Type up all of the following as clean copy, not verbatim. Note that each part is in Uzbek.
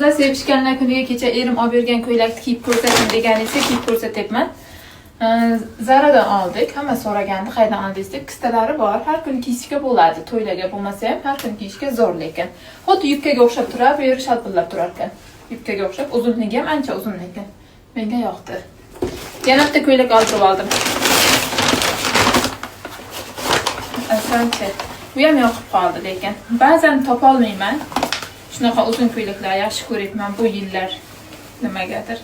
Qizlar, sevishganlar kuniga kecha erim olib bergan ko'ylakni kiyib ko'rsating deganingizga kiyib ko'rsatyapman. Zaradan oldik. Hamma so'ragandi, qayerdan oldingiz deb. Kistalari bor. Har kuni kiyishga bo'ladi. To'ylarga bo'lmasa ham har kuni kiyishga zo'r lekin. Xuddi yubkaga o'xshab turadi, bu yeri shalpillab turar ekan. Yubkaga o'xshab, uzunligi ham ancha uzun lekin. Menga yoqdi. Yana bitta ko'ylak oldirib oldim. Asalchi. Bu ham yoqib qoldi lekin. Ba'zan topolmayman. Shunaqa uzun ko'ylaklar yaxshi ko'ryapman bu yillar nimagadir.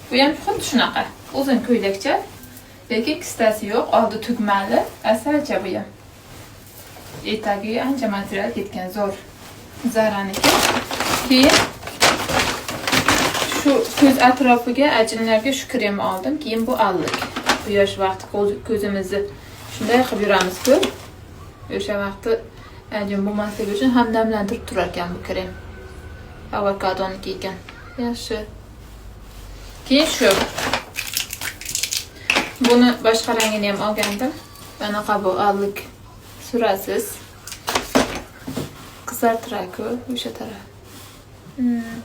Bu ham xuddi shunaqa. Uzun ko'ylakcha, lekin kistasi yo'q, oldi tugmali. Asalcha bu ham. Etagiga ancha material ketgan, zo'r. Zaraniki. Keyin shu ko'z atrofiga, ajinlarga shu kremni oldim. Keyin bu allik. Quyosh vaqti ko'zimizni shunday qilib yuramiz-ku. O'sha vaqti ajin bo'lmasligi uchun ham namlantirib turar ekan bu krem. Avokadoniki ekan. Yaxshi. Keyin shu. Buni boshqa rangini ham olgandim. Anaqa bu allik surasiz. Qizartiradi-ku o'sha taraf.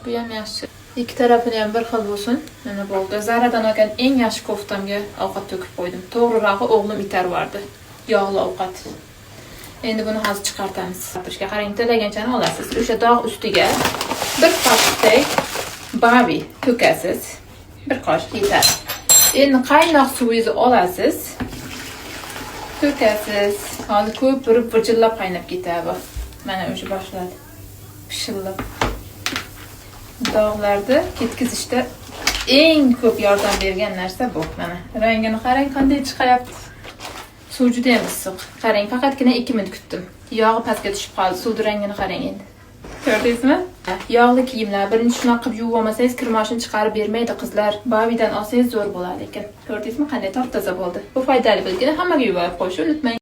Bu ham yaxshi. Ikki tarafini ham bir xil bo'lsin. Mana bo'ldi. Zaradan olgan eng yaxshi koftamga ovqat to'kib qo'ydim. To'g'rirog'i o'g'lim itarvardi. Yog'li ovqat. Endi buni hozir chiqartamiz. Ishga qarang, talaganchani olasiz. O'sha dog' ustiga bir qoshiqdek Bavi to'kasiz. Bir qoshiq yetadi. Endi qaynoq suvingizni olasiz. To'kasiz. Hozir ko'pirib vijillab qaynab ketadi bu. Mana o'sha boshladi. Pishillab. Dog'larni ketkizishda eng ko'p yordam bergan narsa bu. Mana rangini qarang, qanday chiqayapti. Suv juda ham issiq. Qarang, faqatgina 2 minut kutdim. Yog'i pastga tushib qoldi. Suvni rangini qarang endi. Ko'rdingizmi? Yog'li kiyimlar birinchi shunaqa qilib yuvib olmasangiz, kir moshina chiqarib bermaydi qizlar. Bavidan olsangiz zo'r bo'ladi ekan. Ko'rdingizmi, qanday top-toza bo'ldi. Bu foydali bilgini hammaga yuborib qo'yishni unutmang.